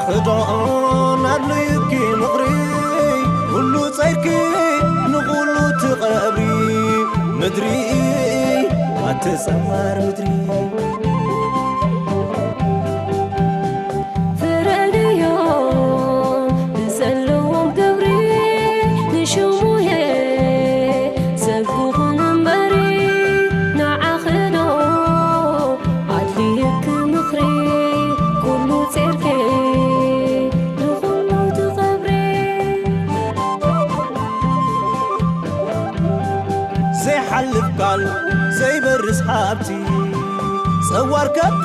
ክዶን ኣድልዩኪ ምኽሪ፣ ኩሉ ጸይርኪ ንኹሉ ትቐብሪ። ምድሪ ኣቲ ጸማር ምድሪ። ፍረድዮ ብዘለዎም ግብሪ፣ ንሽሙየ ሰብ ክኹን እምበሪ፣ ንዓኺ ዶ ኣድልየኪ ምኽሪ፣ ኩሉ ጼርኪ ንኹሉ ትቐብሪ። ዘይሓልፍ ቃል ዘይበርስ ሃብቲ፣ ጸዋር ከቶ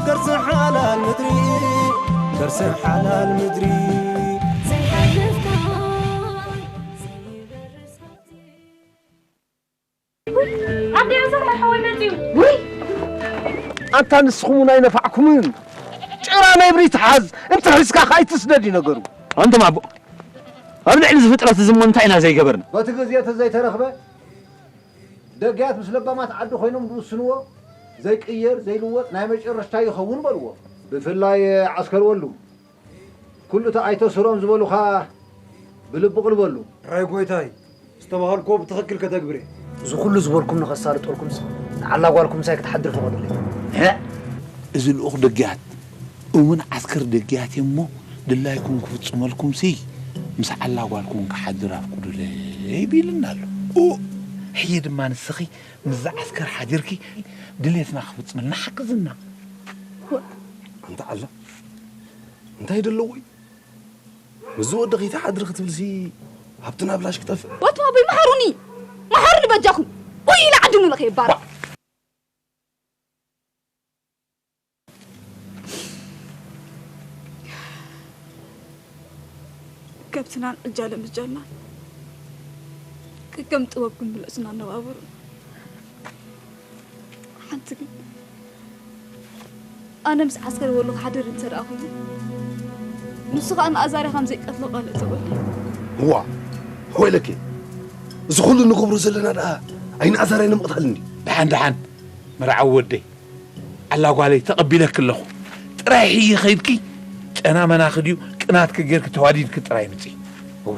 ከርሲ ሓላል ምድሪ፣ ከርሲ ሓላል ምድሪ። ዘይሓልፍ ቃል ዘይበርስ ሃብቲ። ኣንታ ንስኹም እውን ኣይነፋዕኩምን። ጭራ ናይ ብሪት ሓዝ፣ እንተ ሒዝካ ከኣ ኣይትስደድ እዩ ነገሩ። ኣንቱም ኣቦ፣ ኣብ ልዕሊ እዚ ፍጥረት እዚ እሞ እንታይ ኢና ዘይገበርና? በቲ ግዜ እቲ ዘይተረኽበ፣ ደግያት ምስ ለባማት ዓዲ ኮይኖም ዝውስንዎ፣ ዘይቅየር ዘይልወጥ ናይ መጨረሽታ ይኸውን በልዎ። ብፍላይ ዓስከር ወሉ፣ ኩሉ እቲ ኣይተስሮም ዝበሉኻ ብልቢ ቅልበሉ። ራይ ጎይታይ፣ ዝተባሃልኩዎ ብትኽክል ከተግብር እየ። እዚ ኩሉ ዝበልኩም ንኸሳልጠልኩምስ፣ ንዓላ ጓልኩም ምሳይ ክትሓድር ፍቐዱለይ። ሀ? እዚ ልኡኽ ደግያት እውን ዓስከር ደግያት እየ እሞ፣ ድላይኩም ክፍጽመልኩምሲ፣ ምስ ዓላ ጓልኩም ክሓድር ኣፍቅዱለይ ቢልና ኣሎ። ኡ፣ ሕጂ ድማ ንስኺ ምስዛ ዓስከር ሓዲርኪ ድሌትና ክፍጽመልና ሓግዝና። ኣንታ ዓላ፣ እንታይ ደለዎ እዩ? ምስዚ ወዲ ከይትሓድሪ ክትብልሲ ሃብትና ብላሽ ክጠፍእ? ኣቱም ኣቦይ መሓሩኒ፣ መሓሩኒ በጃኹም። ኡይ ኢለ ዓዲ ሙሉእ ከየባርር። ከብትናን ዕጃለ ምጃልናን ከከም ጥበብኩም ብልዕስና ኣነባብሩ። ሓንቲ ግን ኣነ ምስ ዓስከር ወሎ ክሓድር እንተ ደኣ ኮይኑ፣ ንሱ ኸኣ ንኣዛርያ ከም ዘይቀትሎ ቃል እተወለይ። እዋ፣ ወይለኪ፣ እዚ ኩሉ እንገብሮ ዘለና ደኣ ኣይንኣዛርያ ንምቕታል እንድዩ። ደሓን ደሓን፣ መርዓዊ ወደይ፣ ኣላ ጓለይ፣ ተቐቢለኪ ኣለኹ። ጥራይ ሕጂ ኸይድኪ ጨና መናኺ ድዩ ቅናትኪ ጌርኪ ተዋዲድኪ ጥራይ ምጺ። እወ።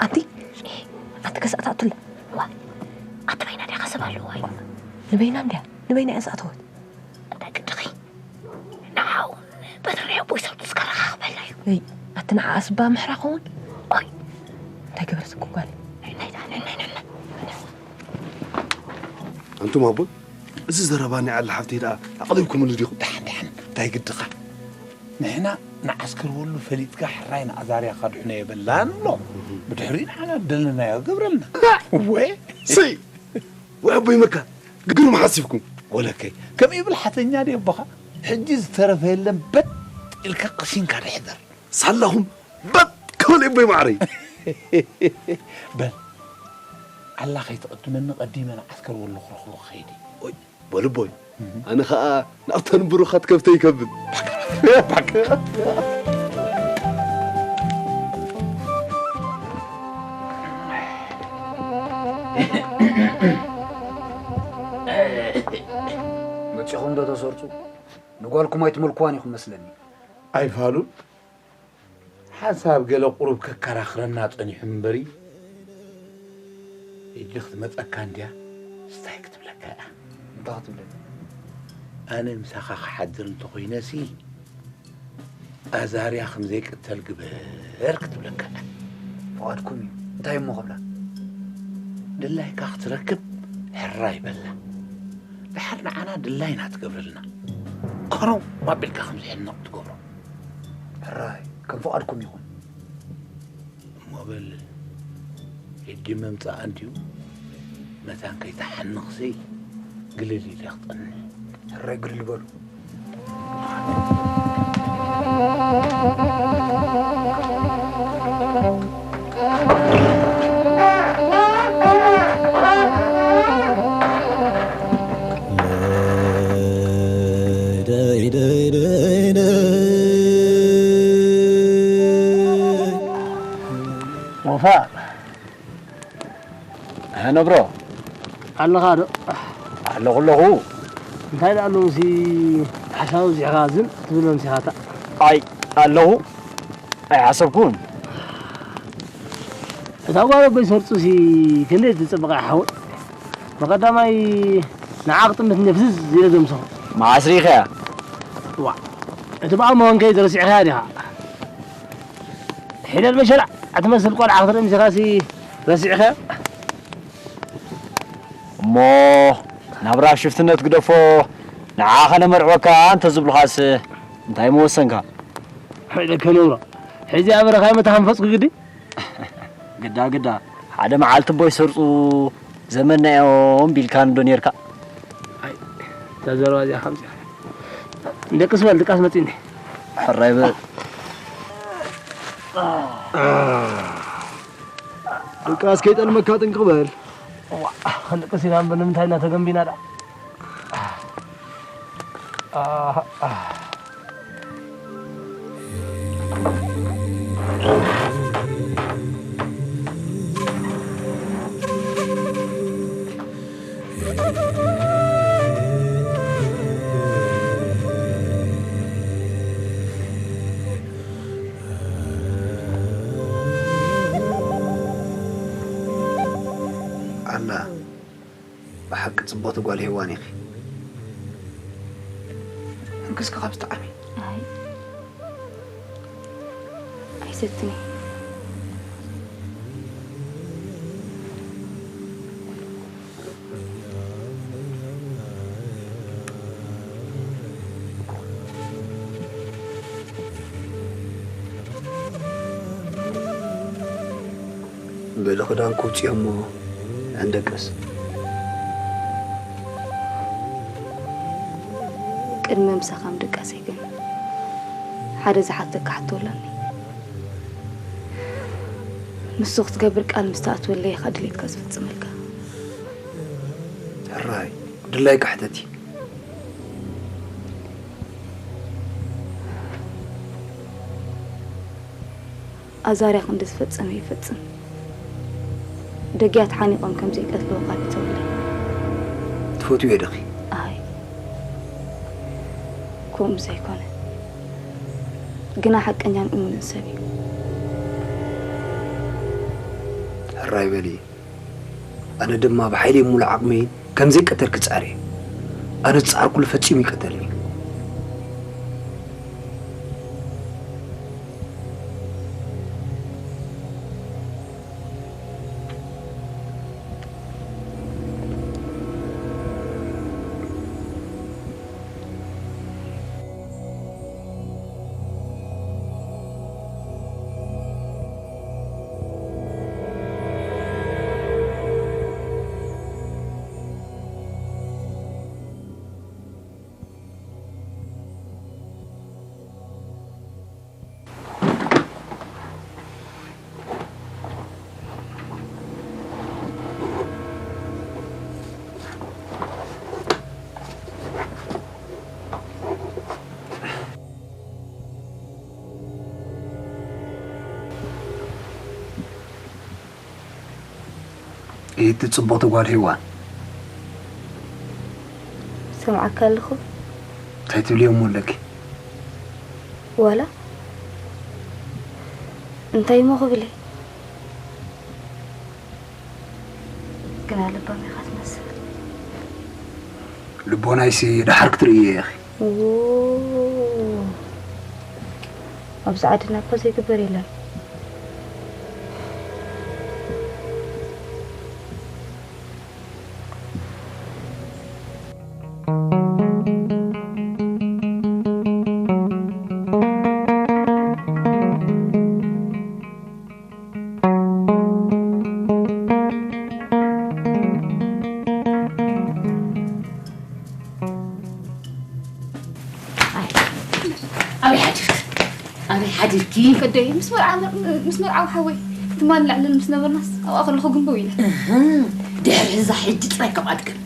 ኣቲ፣ ኣቲ ከስኣታቱላ። ዋ፣ ኣቲ በይና ዲኻ ሰብ ኣለዋ እዩ። ንበይና እንድያ፣ ንበይና እያ ዝኣተወት። እንታይ ግድኺ? ንዓኡ በትሪ ኣቦይ ሰብ ትስከረኻኽበላ እዩ። እይ፣ ኣቲ ንዓኣ ስባ ምሕራ ኸውን? ኦይ። እንታይ ገበረት እኮ ጓል? ናይ ዳ-፣ ናይ፣ ናይ፣ ናይ፣ ናይ። ኣንቱም ኣቦይ፣ እዚ ዘረባ ናይ ኣላ ሓፍተይ ደኣ ኣቕሊልኩምሉ ዲኹም? ደሓን፣ ደሓን፣ እንታይ ግድኻ? ንሕና ንዓስከር ወሉ ፈሊጥካ ሕራይ ንኣዛርያ ካድሕኖ የበላን ኣሎ። ብድሕሪኡ ንዓና ደለናዮ ገብረልና። እወ። ስይ! ወይ ኣቦይ መካ፣ ግርም ሓሲብኩም። ወለከይ፣ ከምኡ ይብል ሓተኛ ድየ ኣቦኻ? ሕጂ ዝተረፈ የለን፣ በጥ ኢልካ ቀሲንካ ድሕደር። ሳላኹም በጥ ክብል ኣቦይ ማዕረይ። በል፣ ኣላ ከይትቕድመኒ ቀዲመ ንዓስከር ወሉ ክረኽቦ ክኸይድ እየ። ኦይ፣ በሉ ኣቦይ፣ ኣነ ኸኣ ናብተን ብሩኻት ከብተይ ይከብል። መጺኹም ዶ ተሰርጹ? ንጓልኩም ኣይትመልክዋን ኢኹም መስለኒ። ኣይፋሉን። ሓንሳብ ገለ ቁሩብ ከከራኽረና ጸኒሑ እምበሪ፣ ሕጂ ክትመጸካ እንድያ፣ ስታይ ክትብለካ እያ። እንታይ ክትብለኒ? ኣነ ምሳኻ ክሓድር እንተኾይነሲ፣ ኣዛርያ ከም ዘይቅተል ግበር ክትብለካ እያ። ፍቓድኩም እዩ። እንታይ እሞ ክብላ? ድላይካ ክትረክብ ሕራይ በላ። ድሓር ንዓና ድላይና ትገብረልና። ከረው ኣቢልካ ከም ዝሕነቕ ትገብሮ። ሕራይ፣ ከም ፍቓድኩም ይኹን። እሞ በል፣ ሕጂ ምምጻእ እንድዩ፣ መታን ከይትሓንኽሲ፣ ግልል ኢለ ክጠንሕ። ሕራይ ግልል በሉ። ሃ፣ ነብሮ ኣለኻ ዶ? ኣለኹ ኣለኹ። እንታይ ደኣ ኣለዉ ሲ ሓሳብ ኣብዚሕካ ዝም ትብሎም ሲኻታ? ኣይ፣ ኣለኹ። ኣይሓሰብኩን። እታ ጓል ኣቦይ ሰርጹሲ ክንደይ ትጽብቕ እያ ሓወይ። ብቐዳማይ ንዓ ክጥምት እንደ ፍዝዝ ኢለ ዘምሰኹ። መዓስ ርኢኻያ? ዋእ፣ እቲ ብኣ መኾንከይ ረሲዕካያ ዲኻ? ሒደል መሸላ እትመስል ቆልዓ ክትርኢ ምሲኻሲ ረሲዕካያ? እሞ ናብራ ሽፍትነት ግደፎ፣ ንዓ ኸነመርዕወካ እንተ ዝብሉኻስ እንታይ ምወሰንካ? ሒደል ከነብሮ። ሕዚ ኣበረኻዮ መታኸንፈጽኩ ግዲ? ግዳ ግዳ፣ ሓደ መዓልቲ ኣቦይ ሰርጹ ዘመና እዮም ቢልካኒ ዶ ኔርካ? ኣይ፣ እታ ዘረባ እዚኣ ከምዚኣ። ደቅስ በል፣ ድቃስ መጺኒ። ሕራይ በል። ድቃስ ከይጠልመካ ጥንቅቕ በል። እዋ፣ ክንድቅስ ኢና እምበር ንምንታይ ኢና ተገንቢና ደኣ? ኣላ፣ ብሓቂ ጽብቕቲ ጓል ሄዋን ኢኺ። ሕጉስኪ ካብ ዝጠዓሚ። ኣይ፣ ኣይሰትን እየ። በሊ ክዳንኪ ውፅዮ እሞ ንዕንደቅስ። ቅድሚ ምሳኻ ምድቃሰይ ግን ሓደ ዝሓተካ ሕቶ ኣላኒ። ንሱ ክትገብር ቃል ምስ ተኣትወለይ ኢኻ ድሌትካ ዝፍጽመልካ። ሕራይ፣ ድላይካ ሕተቲ። ኣዛርያ ክንዲ ዝፈጸመ ይፈጽም። ደግያት ሓኒቖም ከም ዘይቀትልዎ ቃል እተውለይ። ትፈትውዮ ዲኺ? ኣይ፣ ከምኡ ዘይኮነ፣ ግና ሓቀኛን እሙንን ሰብ እዩ። ሕራይ በሊ። ኣነ ድማ ብሓይለይ ሙሉእ ዓቕመይን ከም ዘይቀተል ክጽዕር እየ። ኣነ ዝጸዓርኩሉ ፈጺሙ ይቀተልኒ። እቲ ጽቡቕቲ ጓል ሄዋን። ሰምዓካ ኣለኹ። እንታይ ትብልዮ እሞ ኣለኪ? ዋላ እንታይ እሞ ክብል እየ? ግና ልባም ኢኻ ትመስል። ልቦናይሲ ደሓር ክትርእዮ ኢኺ። ዎ፣ ኣብዚ ዓድና እኮ ዘይግበር የለን። ኣይ፣ ኣበይ ሓዲርኪ? ኣበይ ሓዲርኪ? ከደይ፣ ምስ መርዓ-፣ ምስ መርዓዊ ሓወይ ትማሊ ላዕልን ምስ ነበርናስ ኣብኣ ከለኹ ግንበው ኢለ። እህ፣ ድሕሪ እዛ ሕጂ ጥራይ ካብኣ ድገም።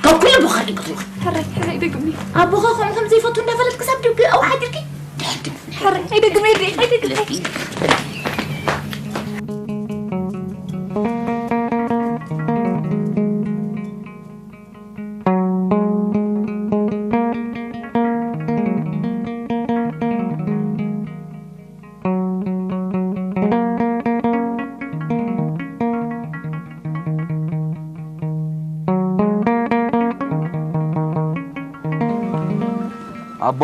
ካብ ኩሉ ኣቦኻ ይቅትሉኻ። ሕራይ፣ ሕራይ፣ ኣይደግምን'የ። ኣቦኻ ከምኡ ከም ዘይፈቱ እንዳፈለጥኪ ክሳብ ድግ ኣብኡ ሓዲርኪ? ድሕሪ ድግ-፣ ሕራይ፣ ኣይደግምን'የ፣ ኣይደግምን'የ። ኣቦ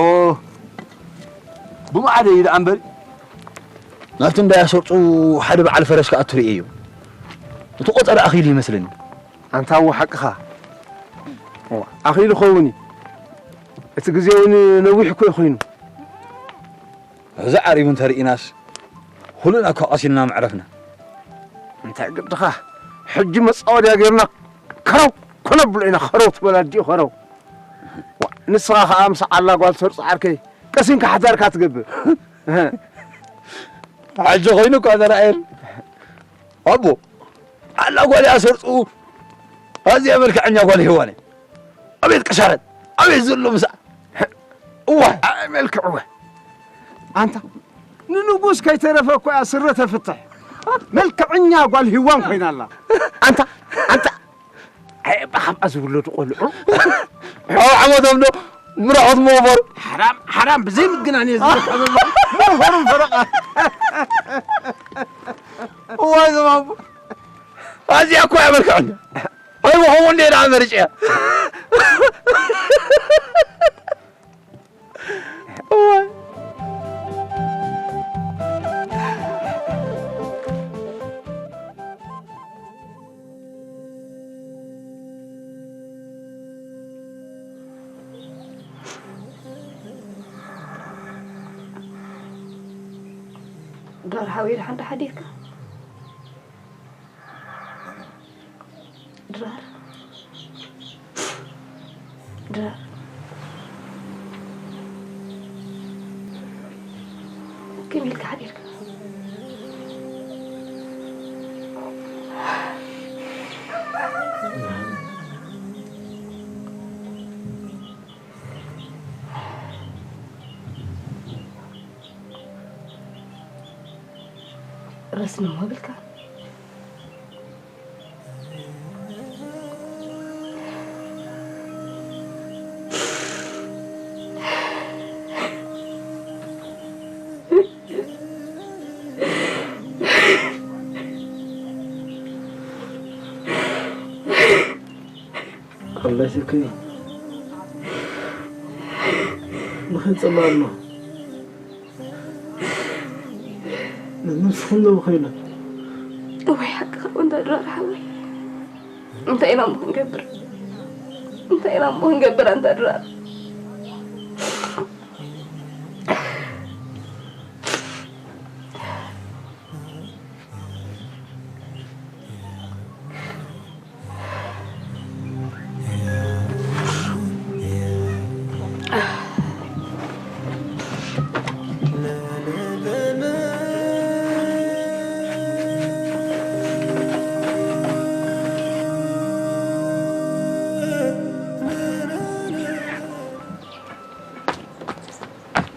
ብማዕደ እዩ ደኣ እምበሪ። ናብቲ እንዳ ያሰርጹ ሓደ በዓል ፈረስ ከኣ ትርእየዮ። እቲ ቆጸራ ኣኺሉ ይመስለኒ። ኣንታ እወ ሓቅኻ። እዋ፣ ኣኺሉ ኸውን እዩ። እቲ ግዜ እውን ነዊሕ እኮ እዩ ኮይኑ። እዚ ዓሪቡ እንተርኢናስ ኩልና እኮ ቀሲልና መዕረፍና። እንታይ ግድኻ፣ ሕጂ መጻወድያ ጌርና ከረው ከነብሎ ኢና። ከረው ትበል ኣዲኡ ከረው። ዋ፣ ንስኻ ኸኣ ምስ ዓላ ጓል ሰርጹ ዓርከይ ቀሲንካ ሓዳርካ ትገብር። ሕጂ ኮይኑ እኳ ተራእየን። ኣቦ፣ ዓላ ጓል እያ ሰርጹ። ኣዝያ መልክዐኛ ጓል ሄዋን። ኣቤት ቅሻረት፣ ኣቤት ዘሎ ምሳእ። እዋይ። ኣይ መልክዕወ። ኣንታ ንንጉስ ከይተረፈ እኮ እያ ስረ ተፍትሕ። መልክዕኛ ጓል ሂዋን ኮይና ኣላ። ኣንታ፣ ኣንታ። ኣይ፣ ብሓምኣ ዝውለዱ ቆልዑ። ኣብ ዓመቶም ዶ ምራሑት ምወፈሩ። ሓራም፣ ሓራም፣ ብዘይ ምግናን እየ ዝመርሖ ዘሎ። ምወፈሩ ፈረቓ። እዋይ ዘማሙ። ኣዚኣ እኮ እያ መልክዐኛ። ኣይምኾን እንዴ ደኣ መርጭያ። እዋይ። ድራር ሓወይ፣ ደሓን ዶ ሓዲርካ? ድራር። ድራር። ከመይ ኢልካ ሓዲርካ? ረስኒ እሞ ብልካ። ኣላሽ እኮ ንኸይጸላሎ ንስሕሎ ኸይለ። እዋይ ሓቅኻ እኮ እንተ ድራር ሓወይ። እንታይ ኢና እሞ ክንገብር? እንታይ ኢና እሞ ክንገብር ኣንታ ድራር?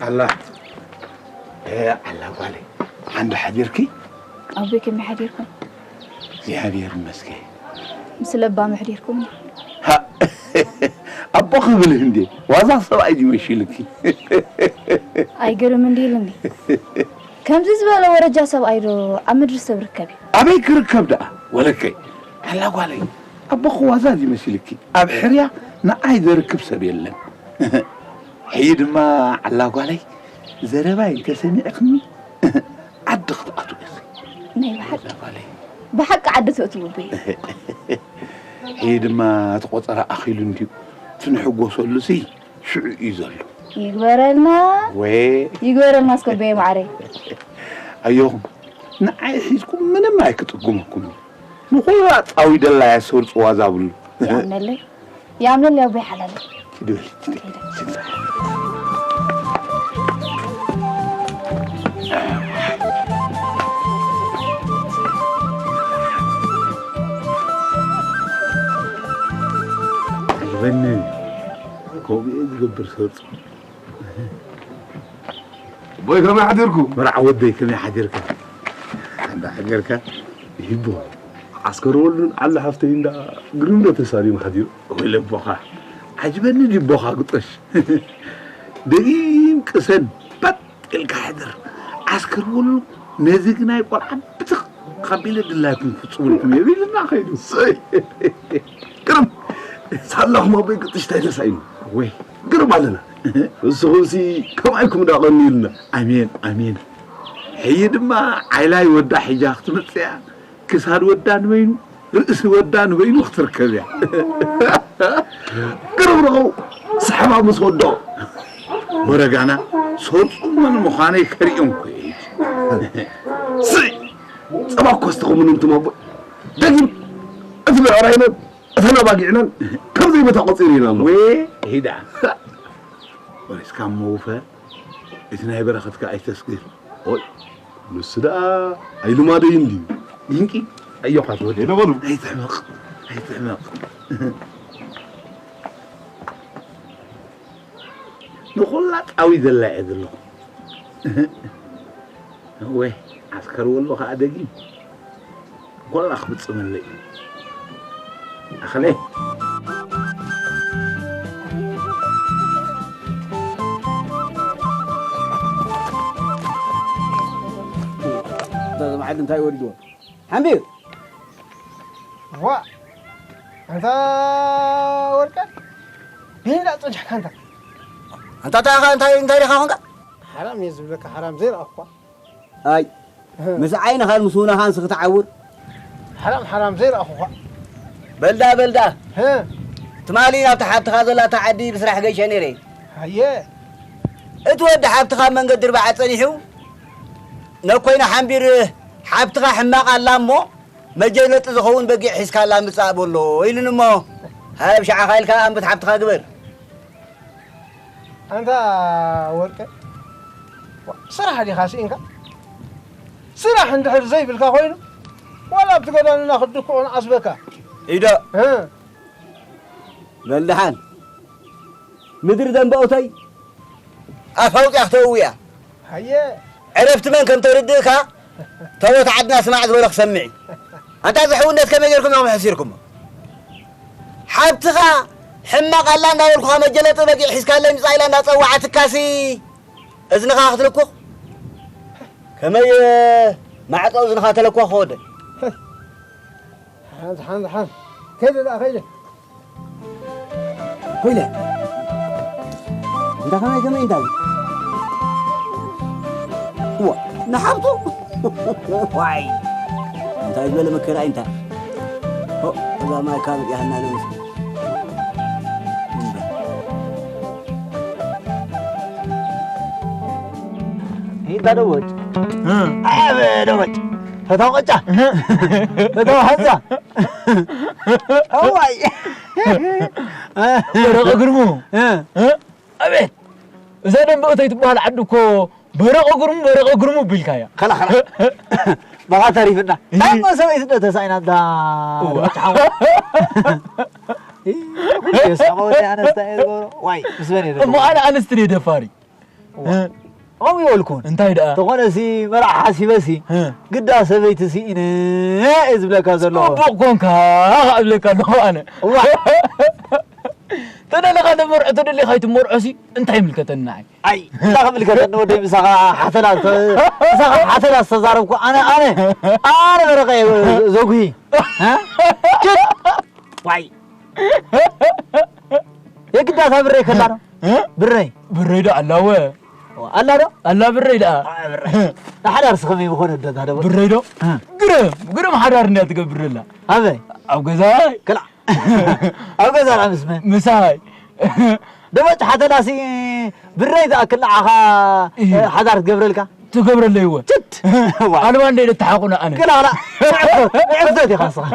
ኣላ፣ እ፣ ኣላ ጓለይ፣ ሓንዶ ሓዲርኪ? ኣቦይ ከመይ ሓዲርኩም? እግዚኣብሔር ይመስገን። ምስ ለባም ኣሕዲርኩም? ሃ፣ ኣቦ ክብል እንዴ፣ ዋዛ ሰብኣይ ድዩ መሲልኪ? ኣይገርም እንዲ ኢሉኒ። ከምዚ ዝበለ ወረጃ ሰብኣይ ዶ ኣብ ምድሪ ሰብ ርከብ እዩ? ኣበይ ክርከብ ደኣ? ወለከይ፣ ኣላ ጓለይ፣ ኣቦኺ ዋዛ ድዩ መሲልኪ? ኣብ ሕርያ ንዓይ ዘርክብ ሰብ የለን። ሕጂ ድማ ኣላ ጓለይ፣ ዘረባይ እንተሰሚዕክኒ፣ ዓዲ ክትኣትዊ ኢኺ። ናይ ብሓቂ? ኣላ ጓለይ። ብሓቂ ዓዲ ተእትዉ ኣቦይ። ሕጂ ድማ እቲ ቆጸራ ኣኺሉ እንድዩ፣ እቲ ንሕጎሰሉሲ ሽዑ እዩ ዘሎ። ይግበረልና። ወይ። ይግበረልና እስከ ኣቦየ ማዓረይ። ኣዮኹም፣ ንዓይ ሒዝኩም ምንም ኣይክጥጉመኩም። ንኹሉ ኣጻዊደላ እያ ሰርጹ ዋዛ ብሉ። ይኣምነለይ። ይኣምነለይ ኣቦይ ሓላለይ። ኪዲ በሊ፣ ኪዲ። ይበኒ። ከምኡ እየ ዝገብር ሰርጹ። ቦይ ከመይ ሓዲርኩ? መርዓ ወደይ ከመይ ሓዲርካ? እንዳ ሓዲርካ? ይቦ ዓስከር ወሉን ዓሊ ሃፍተይ እንዳ ግርም ዶ ተሳሊሙ ሓዲሩ? ወይ ለቦኻ ዓጅበኒ ድዩ ቦኻ ግጦሽ? ደጊም ቅሰን ፓጥ ኢልካ ሕደር። ዓስከር ወሉ ነዚ ግናይ ቆልዓ ብትኽ ካቢለ ድላይኩም ፍጹምልኩም እየ ኢሉና ከይዱ። እሰይ! ግርም! ሳላኹም ኣቦይ ቅጥሽታይ ተሳኢኑ። ወይ ግርም ኣለና። ንስኹምሲ ከማይኩም ዳ ቀንዩልና። ኣሜን፣ ኣሜን። ሕጂ ድማ ዓይላይ ወዳ ሒጃ ክትመጽእ እያ። ክሳድ ወዳ ንበይኑ፣ ርእሲ ወዳ ንበይኑ ክትርከብ እያ። ግርም ረኸቡ፣ ስሕባ ምስ ወድኦ። ወረጋና፣ ሰርጹ መን ምዃነይ ከርእዮም እኮ እየ። ስይ! ጸባ እኮ ኣስተኹምን እንቱም ኣቦይ። ደጊም፣ እቲ ብዕራይነን፣ እተን ኣባጊዕናን ከም ዘይመታ ቆጺሩ ኢና እሞ። ወይ ሂዳ። ወሪስካ እሞ ውፈ፣ እቲ ናይ በረኸትካ ኣይተስግር። ኦይ፣ ንሱ ደኣ ኣይልማደይን ድዩ? ድንቂ፣ ኣዮኻ ትወዲ። ሄሎ በሉ። ኣይትሕመቕ፣ ኣይትሕመቕ። ንኹላ ጣዊ ዘላ እየ ዘለኹ። ወይ ዓስከር ወሎ ኸኣ ደጊም ኮላ ክፍጽመለይ እዩ። ኣኸለ። እዛ መዓዲ እንታይ ወሪድዎ? ሓምቢር! ዋ! ኣንታ ወርቀ፣ ንህና ጸንሕካ ኣንታ። ኣንታ እንታይ ኢኻ፣ እንታይ፣ እንታይ ኢኻ ኾንካ? ሓራም እየ ዝብለካ፣ ሓራም ዘይረኣኹኳ። ኣይ፣ እ። ምስ ዓይንኻን ምስ ውነኻን ስኺ ትዓውር። ሓራም፣ ሓራም ዘይረኣኹኳ። በልዳ፣ በልዳ። እ። ትማሊ ናብቲ ሓብትኻ ዘላታ ዓዲ ብስራሕ ገይሸ ነይረ። ኣየ። እቲ ወዲ ሓብትኻ ኣብ መንገዲ ርባዓ ጸኒሑ፣ ነኮይና ሓምቢር ሓብትኻ ሕማቕ ኣላ እሞ፣ መጀለጢ ዝኸውን በጊዕ ሒዝካላ ምጻእ በሎ ኢሉኒ እሞ፣ ሃብ ሸዓኻ ኢልካ ኣንብት ሓብትኻ ግበር። ኣንታ ወርቀ፣ ስራሕ ዲኻ ስኢንካ? ስራሕ እንድሕር ዘይብልካ ኮይኑ፣ ዋላ ኣብቲ ጎዳንና ክትድክዑ ንዓስበካ። ኢዶ። እ። በል ደሓን። ምድሪ ደንበኦተይ ኣፍ ኣውፂኣ ክተእውያ። ሃየ። ዕረፍቲ መን ከም ተርድእካ፣ ታቦት ዓድና ስማዕ ዝበሎ ክሰምዕ እዩ። ኣንታ እዚ ሕውነት ከመይ ጌርኩም ኢኹም ሕሲርኩሞ? ሓብትኻ ሕማቕ ኣላ እንዳበልኩኻ መጀለጢ በጊዕ ሒዝካለይ ምጻእ ኢላ እንዳጸዋዓትካሲ እዝንኻ ክትልኩኽ? ከመይ ማዕጾ እዝንኻ ተለኳኹ ወደይ? ሓን፣ ሓን፣ ሓን። ከይደ ደኣ፣ ከይደ። ኮይነ። እንዳ ከመይ፣ ከመይ እንዳ? ዋ፣ ንሓብቱ? ዋይ። እንታይ ዝበለ መከራ እዩ እንታ? ሆ፣ እዛ ማይ ካብ ያህና ለምስ። እንዳ ደወጭ። እ። ኣበ ደወጭ። ፈታው ቀጫ። እ። ፈታው ሓንዛ። እዋይ። በረቐ ግርሙ። እ። እ? ኣቤት። እዛ ደንበ እተይ ትበሃል ዓዲ እኮ በረቐ ግርሙ፣ በረቐ ግርሙ ቢልካያ። ከላ፣ ከላ። በቓ ተሪፍና። እይ። ታሞ ሰበይቲ ዶ ተሳኢና እንዳ እዋ። ደወጭ ሓው። እይ፣ ኩሉ የስሓቕ ወዲ ኣነስታ እየ ዝገብሮ። ዋይ፣ ምስ መን እየ እሞ ዝገብሮ? ኣነ ኣንስትሪ እየ ደፋሪ። እዋ። እ። ከምኡ ይበልኩን። እንታይ ደኣ? ተኾነሲ መርዓ ሓሲበሲ፣ እ። ግዳ ሰበይቲ ስኢነ እየ ዝብለካ ዘለኹ። ጽቡቕ ኮንካ እብለካ ኣለኹ ኣነ። እዋ። ተደለኻ ተመርዖ፣ ተደሊኻ ኣይትመርዖሲ እንታይ ይምልከተኒ ንዓይ? ኣይ፣ እንታይ ክምልከተኒ ወደይ፣ ምሳኻ ሓተላ፣ ምሳኻ ሓተላ ዝተዛረብኩ ኣነ፣ ኣነ፣ ኣነ በረቐ እየ ዘጉሂ። እ? ችት! ዋይ። የግዳ እታ ብረይ ከላ ዶ? እ? ብረይ። ብረይ ዶ ኣላ ወ? ኣላ ዶ? ኣላ ብረይ ደኣ። ኣይ፣ ብረይ። ንሓዳር ስኸመይ ምኾነ ዶ እታ ደቦ? ብረይ ዶ? እ። ግርም፣ ግርም ሓዳር እንድያ ትገብር ዘላ። ኣበይ? ኣብ ገዛይ። ክላ። ኣብ ገዛ ደኣ ምስ መን? ምሳይ። ደቦጭ ሓተላሲ ብረይ ዝኣክል ንዓኻ እይ። ሓዳር ትገብረልካ? ትገብረለይ እወ። ችት! ዋይ። ኣልባ እንደ ኢለ ተሓቑና ኣነ። ክላ፣ ክላ። ዕፍተት ኢኻ ንስኻ።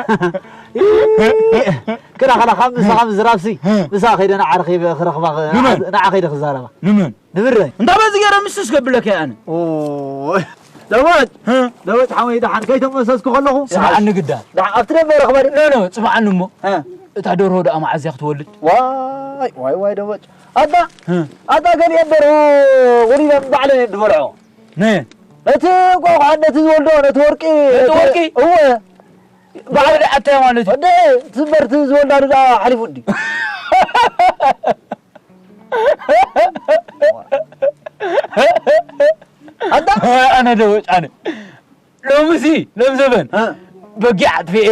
ክላ፣ ክላ፣ ካብ ምሳኻ ምዝራብሲ፣ እ። ምሳ ከይደ ንዓርኺ ክረኽባ፣ ንመን? ንዓ ከይደ ክዛረባ። ንመን? ንብረይ። እንታ በዚ ገይረ ምስስ ከብለካ እየ ኣነ። ኦይ። ደወጭ፣ እ? ደወጭ ሓወይ፣ ደሓን ከይተመሰስኩ ከለኹ። ስምዓኒ ግዳ። ደሓን ኣብቲ ደንበ ረኽባ ድዩ? ኖ፣ ኖ፣ ስምዓኒ እሞ። እ። እታ ደርሆ ደኣ መዓዝ እያ ክትወልድ? ዋይ፣ ዋይ፣ ዋይ፣ ደወጭ። ኣታ፣ እ። ኣታ ገሊአን ደርሆ ወሊደን ባዕለን እየን ዝበልዖ። ነ? ነቲ እንቋቑሖ፣ ነቲ ዝወልዶ፣ ነቲ ወርቂ፣ ነቲ ነቲ ወርቂ? እወ። ባዕሉ ኣታ ማለት እዩ። ወደ ትንበርቲ ዝወልዳሉ ደኣ ሓሊፉ እንዲ። ኣንታ? ኣነ ዶ ወጫነ? ሎምሲ፣ ሎም ዘበን። እ። በጊዕ ኣጥፊኤ፣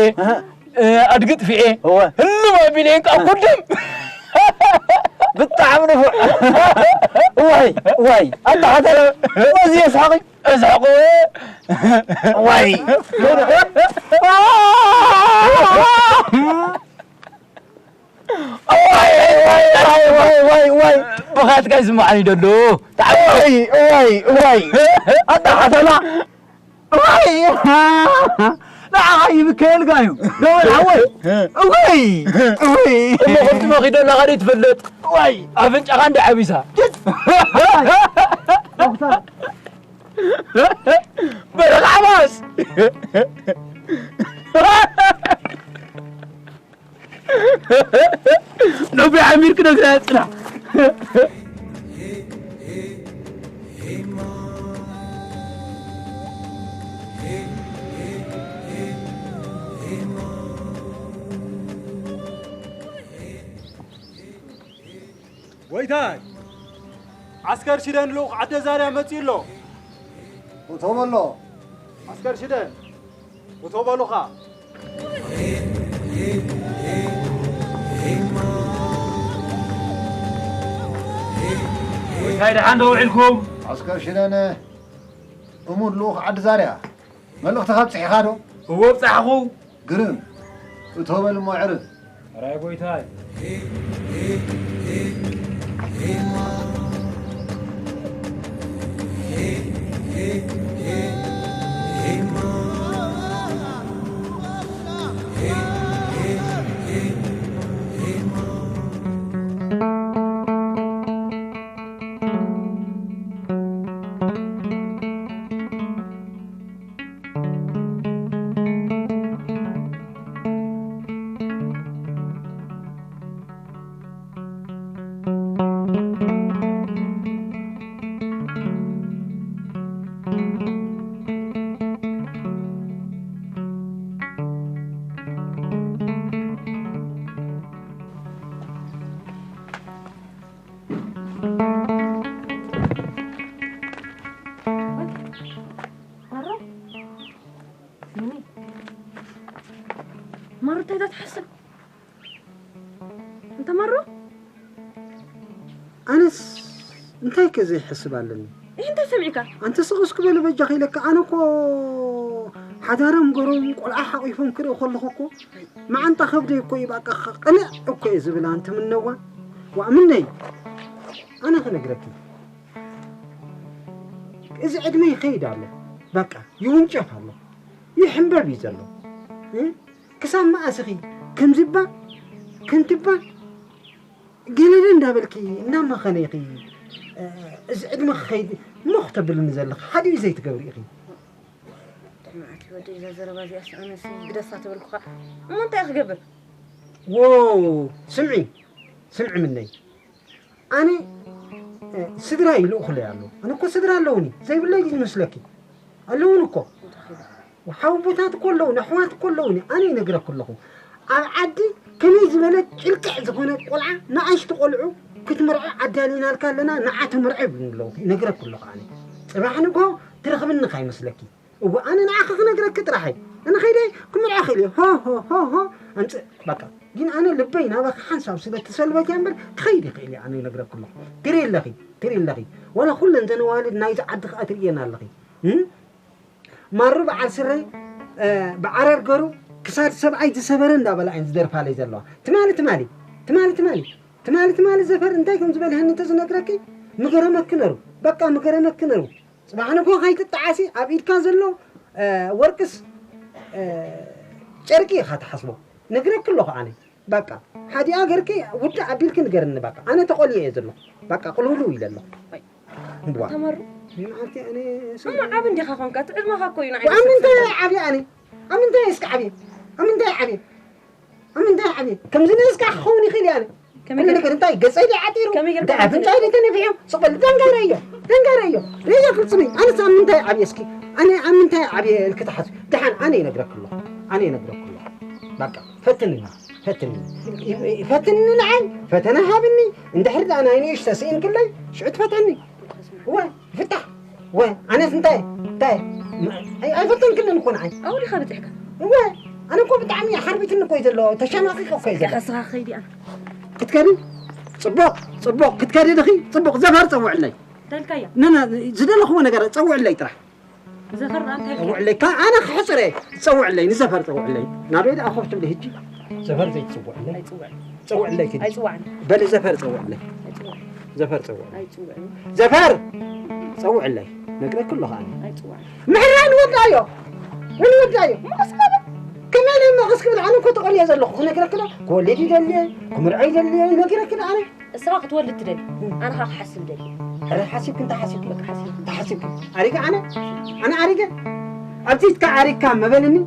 እ። ኣድጊ ጥፊኤ እወ። ህልም ኣቢለ እንቃ ኩድም። ብጣዕሚ ንፉዕ። እዋይ፣ እዋይ። ኣታ ሓተረ። እዚ የስሓቂ። እስሓቁ። እዋይ። እዋይ፣ እዋይ፣ እዋይ፣ እዋይ፣ እዋይ። ብኻትካ ይስማዓኒ ደሎ። እዋይ፣ እዋይ፣ እዋይ። ኣታ ሓተላ። እዋይ! ንዓኻ ይብከየልካ እዩ። ደወል ሓወይ። እዋይ! እዋይ! እሞ ከምቲ መኺዶ ኣለኻ ድዩ ትፈልጥ? እዋይ! ኣፍንጫኻ እንደ ዓቢሳ። በረኻ ዓባስ! ነቢ ዓሚር ክነግራ ጽና። ጎይታይ፣ ዓስከር ሽደን ልኡኽ ዓደ ዛርያ መጺኡ ኣሎ። እቶ በሎ። ዓስከር ሽደን፣ እቶ በሉኻ። ጎይታይ፣ ደሓን ዶ ውዒልኩም? ዓስከር ሽደን፣ እሙን ልኡኽ ዓዲ ዛርያ። መልእኽትኻ ኣብጺሕኻ ዶ? እወ፣ ኣብጻሕኹ። ግርም። እቶ በል እሞ ኣዕርፍ። ሕራይ ጎይታይ። ማሮ? ሚሚ? ማሮ እንታይ እዛ ትሓስብ? እንተ ማሮ? ኣነስ እንታይ ከ ዘይሕስብ ኣለኒ? ይህ እንታይ ሰሚዕካ? ኣንተ ስቕ እስኪ በሊ በጃኺ ኢለካ። ኣነ እኮ ሓዳሮም ገሮም ቆልዓ ሓቒፎም ክርኢ ከለኹ እኮ መዓንጣ ከብደይ እኮ እዩ በቃ ቅንዕ እኮ እየ ዝብል። ኣንቲ ምነዋ? ዋእ ምነይ? ኣነ ክነግረኪ፣ እዚ ዕድመ ይኸይድ ኣሎ፣ በቃ ይውንጨፍ ኣሎ፣ ይሕንበብ እዩ ዘሎ። እ? ክሳብ መኣስ ኢኺ ከምዚባ ከምቲባ ገለለ እንዳበልኪ እናመኸነ ኢኺ፣ እ፣ እዚ ዕድመ ክኸይድ እሞ ክተብልኒ ዘለኺ ሓዲኡ ዘይትገብሪ ኢኺ። ጥዕሚ ኣቲ ወደይ፣ እዛ ዘረባ እዚኣስ ኣነሲ ግደፋ ተበልኩኻ እሞ እንታይ ክገብር? ዎ፣ ስምዒ፣ ስምዒ ምነይ። ኣነ፣ እ፣ ስድራይ ይልእኹለይ ኣለዉ። ኣነ እኮ ስድራ ኣለዉኒ። ዘይብለይ ድዩ ዝመስለኪ? ኣለዉኒ እኮ። ሓውቦታት እኮ ኣለዉኒ፣ ኣሕዋት እኮ ኣለዉኒ። ኣነ ይነግረኪ ኣለኹ። ኣብ ዓዲ ከመይ ዝበለ ጭልቅዕ ዝኾነ ቆልዓ፣ ንኣሽቱ ቆልዑ ክትምርዖ ኣዳሊናልካ ኣለና፣ ንዓ ተምርዖ ይብሉኒ ኣለዉ። ይነግረኪ ኣለኹ ኣነ። ጽባሕ ንግሆ ትረኽብኒ ከይመስለኪ። እወ፣ ኣነ ንዓኺ ክነግረኪ ጥራሐይ። ኣነ ኸይደ ክምርዖ ክእል እየ። ሆ፣ ሆ፣ ሆ፣ ሆ፣ ኣምጽእ፣ በቃ። ግን ኣነ ልበይ ናባኺ ሓንሳብ ስለ እተሰልበት እያ እምበር፣ ክኸይድ ይኽእል እየ፣ ኣነ ይነግረኪ ኣለኹ። ትርኢ ኣለኺ፣ ትርኢ ኣለኺ። ዋላ ኩለን እዘን ኣዋልድ ናይዚ ዓዲ ከኣ ትርእየን ኣለኺ። እም? ማሩ በዓል ስረ፣ እ፣ ብዓረር ገሩ ክሳድ ሰብኣይ ዝሰበረ እንዳበላ እየን ዝደርፋለይ ዘለዋ። ትማሊ፣ ትማሊ፣ ትማሊ፣ ትማሊ፣ ትማሊ፣ ትማሊ ዘፈር እንታይ ከም ዝበልሀኒ እንተዝነግረኪ፣ ምገረመኪ ነሩ። በቃ፣ ምገረመኪ ነሩ። ጽባሕ ንግሆ ከይትጠዓሲ ኣብ ኢድካ ዘሎ፣ እ፣ ወርቅስ፣ እ፣ ጨርቂ ኢኻ ትሓስቦ። ነግረኪ ኣለኹ ኣነ። በቃ፣ ሓዲኣ ገርኪ ውድእ ኣቢልኪ ንገርኒ በቃ። ኣነ ተቖልየ እየ ዘለኹ። በቃ፣ ቅልውልው ኢለ ኣለኹ። ወይ፣ ዋ። ተመሩ። ንዓርኪ ኣነ እሞ ዓቢ እንዲኻ ኾንካ፣ እቲ ዕድመኻ እኮ እዩ ንዓይ ኣብ ምንታይ ዝስልስል። ዓብየ ኣነ? ኣብ ምንታይ እስኪ ዓብየ? ኣብ ምንታይ ዓብየ? ኣብ ምንታይ ዓብየ? ከምዚ ንእስካ ክኸውን ይኽእል እዩ ኣነ። ከመይ ኩሉ ገይር-፣ ነገር እንታይ ገጸይ ድዩ ዓጢሩ? ከመይ ገይርካ እንታይ ኣፍንጫይ ድዩ ተነፊሑ? ስቕ በል፣ ደንጋረ እዮ፣ ደንጋረ እዮ። ርእዮ ክልጽሚ፣ ኣነስ ኣብ ምንታይ ዓብየ እስኪ? ኣነ ኣብ ምንታይ ዓብየ ኢልኪ ትሓስቢ? ደሓን ኣነ ይነግረኪ ኣለኹ፣ ኣነ ይነግረኪ ኣለኹ። በቃ፣ ፈትንኒ፣ ፈትንኒ። ይ-፣ ይ-፣ ፈትንኒ ንዓይ፣ ፈተነ ሃብኒ። እንድሕር ደኣ ናይ ንእሽቶ ስኢንክለይ፣ ሽዑ ትፈትሕኒ። እወ፣ ይፍታሕ። እወ፣ ኣነስ እንታይ፣ እንታይ፣ ኣይ-፣ ኣይፈተንክንን እኮ ንዓይ። ኣብኡ ዲኻ በጺሕካ? እወ። ኣነ እኮ ብጣዕሚ ሓርቢትኒ እኮ እዩ ዘሎ፣ ተሸማቒቐ እኮ እዩ ዘሎ። ከስኻ ከይዲ ኣነ። ክትከዲ? ጽቡቕ፣ ጽቡቕ፣ ክትከዲ ድኺ? ጽቡቕ፣ ዘፈር ጸውዕለይ። ደልካያ? ነ-፣ ነ-፣ ዝደለኽዎ ነገር ጸውዕለይ ጥራሕ። ዘፈር ኣንተ ጸውዕለይ፣ ካ-፣ ኣነ ክሕጽረ፣ ጸውዕለይ፣ ንዘፈር ጸውዕለይ። ናበይ ደኣ ኮፍ ትብሊ ሕጂ? ዘፈር ዘይትጽውዕለይ? ኣይጽውዕን። ጸውዕለይ ኪዲ። ኣይጽውዕን። በሊ ዘፈር ጸውዕለይ። ኣይጽውዕን። ዘፈር ጸውዕለይ። ኣይጽውዕን። ዘፈር ጸውዕለይ። ነግረክ ኣለኹ ኣነ። ኣይጽውዕን። ምሕራይ ንወዳዮ። ንወዳዮ። መቐስ በለ። ከመይ ኢለ መቐስ ክብል ኣነ እኮ ተቐልየ ዘለኹ ክነግረክ ዶ? ክወልድ ይደልየ፣ ክምርዖ ይደልየ፣ ይነግረክ ዶ ኣነ? እስኻ ክትወልድ ትደሊ፣ ኣነ ኸኣ ክሓስብ ደሊ። ሕረ ሓሲብክ እንተ ሓሲብክ፣ በቃ ሓሲብክ። እንተ ሓሲብክ። ኣሪገ ኣነ? ኣነ ኣሪገ? ኣብቲ ኢትካ ኣሪግካ መበልኒ?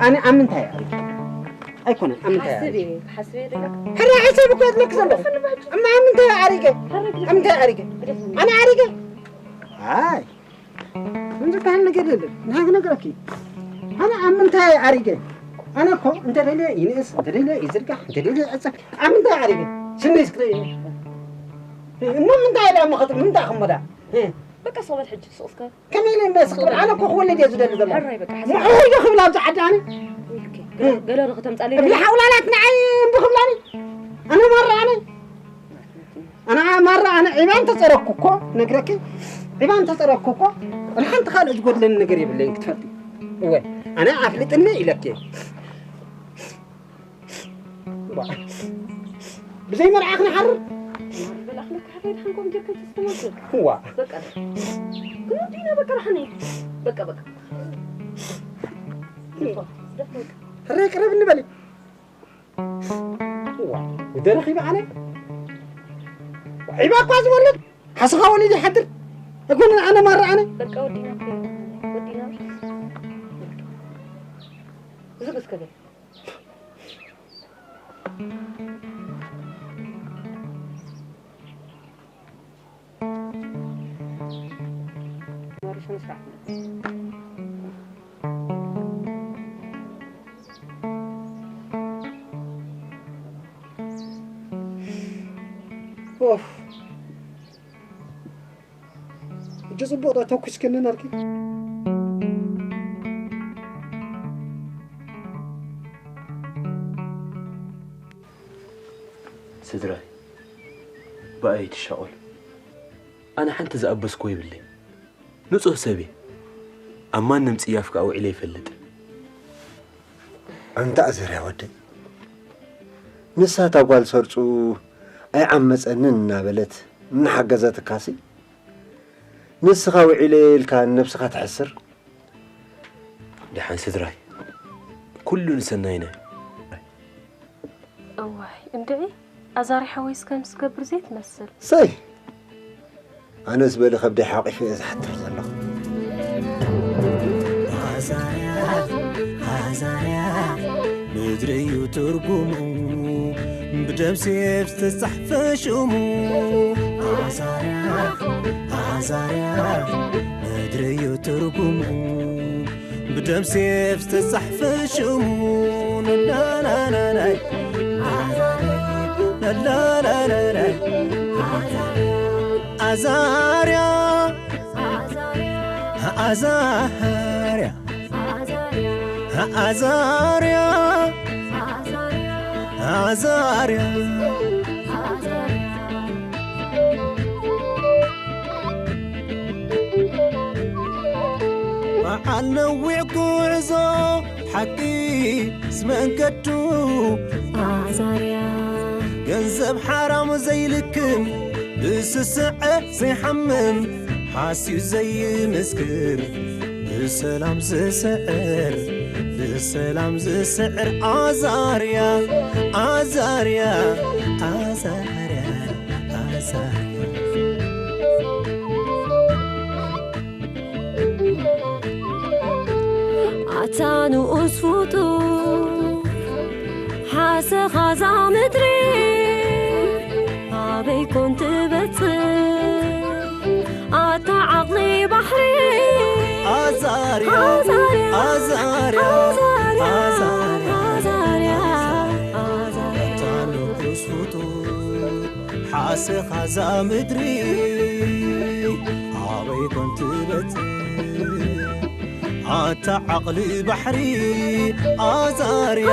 ኣነ ኣብ ምንታይ ኣሪገ? ኣይኮነን፣ ኣብ ምንታይ ክሓስብ ኣሪገ? እየ፣ ክሓስብ እየ ደለካ። ሕረ ሓሲብ እኮ እብለክ ዘለኹ። እማ ኣብ ምንታይ ኣሪገ? ሕረ ግደፍ። ኣብ ምንታይ ኣሪገ? ግደፍ። ኣነ ኣሪገ? ኣይ። ምን ዝበሃል ነገር የለን። እንታይ ክነግረኪ? ኣነ ኣብ ምንታይ ኣሪገ? ኣነ እኮ እንተ ደልየ ይንእስ፣ እንተ ደልየ ይዝርጋሕ፣ እንተ ደልየ ይዕጸፍ። ኣብ ምንታይ ኣሪገ? ስነይ እስክትርእይኒ። እሞ ምንታይ ኢላ እሞ ኸጥ-፣ ምንታይ ክመዳ? በቃ ስቕ በል ሕጂ፣ ስቕ እስከ። ከመይ ኢለ እምበስ ክብል? ኣነ እኮ ክወልድ እየ ዝደሊ ዘለኹ። ሕራይ በቃ፣ ሓሳብ። ምዑይ ዶ ክብላ ኣብዚ ዓዲ ኣነ? ኦኬ። ገለ፣ ገለ ዶ ከተምጻለይ እብሊ ደሊኻ? ሓውላላት ንዓይ እምቢ ክብላኒ? ኣነ ማራ ኣነ? ኣነ ማራ ኣነ ዒባ እንተጸረኩ እኮ፣ ነግረኪ፣ ዒባ እንተጸረኩ እኮ፣ ወላ ሓንቲ ካልእ ዝጎድለኒ ነገር የብለይን ክትፈልጢ። እወ፣ ኣነ ኣፍልጥኒ ኢለኪ። እዋ። ብዘይ መርዓ ክንሓርር? በል ኣኽለካ ሓፈይ ድሓን ኮም ጀከት ዝተመስል። እዋ። በቃ። ግን ወዲና በቃ ርሓኒ። በቃ፣ በቃ። ደፋ፣ ደፋ በቃ። ሕራይ ቅረብኒ በሊ። እዋ፣ ደረኺ በዓለ? ዒባ እኳ ዝወልድ፣ ሓስኻ ወሊድ ይሓድር። ኣይኮነን ኣነ ማራ ኣነ። በቃ ወዲና እኮ፣ ወዲና። ዝግ እስከ በል። ኦፍ። ሕጂ ጽቡቕ ዶ ተኩስክኒ ነርኪ? ስድራይ፣ ብኣይ ትሻቐሉ። ኣነ ሓንቲ ዝኣበስኩዎ የብለይ። ንጹህ ሰብ እየ። ኣብ ማንም ጽያፍ ከኣ ውዒለ ይፈልጥ። ኣንታ ኣዘርያ ወደይ፣ ንሳ እታ ጓል ሰርጹ ኣይዓመጸንን እናበለት እናሓገዘትካሲ፣ ንስኻ ውዒለ ኢልካ ንነብስኻ ትሕስር። ደሓን ስድራይ፣ ኩሉ ንሰናይና እዩ። እዋይ እንድዒ፣ ኣዛሪ ሓወይስ ከምዚ ዝገብር ዘይትመስል። ሰይ! ኣነስ በሊ ከብደይ ሓቂፈ እየ ዝሓትር ዘለኹ። ኣዛርያ፣ ኣዛርያ፣ ምድሪ እዩ ትርጉሙ፣ ብደም ሴፍ ዝተጻሕፈ ሽሙ። ኣዛርያ፣ ኣዛርያ፣ ምድሪ እዩ ትርጉሙ፣ ብደም ሴፍ ዝተጻሕፈ ሽሙ። ላላላላይ፣ ላላላላይ፣ ኣዛርያ፣ ኣዛርያ፣ ኣዛርያ፣ ኣዛርያ። በዓል ነዊሕ ጉዕዞ ሓቂ ምስ መንገዱ። ኣዛርያ። ገንዘብ ሓራም ዘይልክም፣ ብስስዐ ዘይሓምም፣ ሓስዩ ዘይምስክር፣ ብሰላም ዝስዕር፣ ብሰላም ዝስዕር። ኣዛርያ፣ ኣዛርያ፣ ኣዛርያ፣ ኣዛርያ። ኣታ ንኡስ ፍጡር፣ ሓሰኻ እዛ ምድሪ ኣበይ ኮን ትበጽሕ? ኣታ ዓቕሊ ባሕሪ። ኣዛርያ፣ ኣዛርያ፣ ኣዛርያ፣ ኣዛርያ፣ ኣዛርያ፣ ኣዛርያ። ኣታ ንኡስ ፍጡር፣ ሓሰኻ እዛ ምድሪ ኣበይ ኮን ትበጽሕ? ኣታ ዓቕሊ ባሕሪ፣ ኣዛ ርያ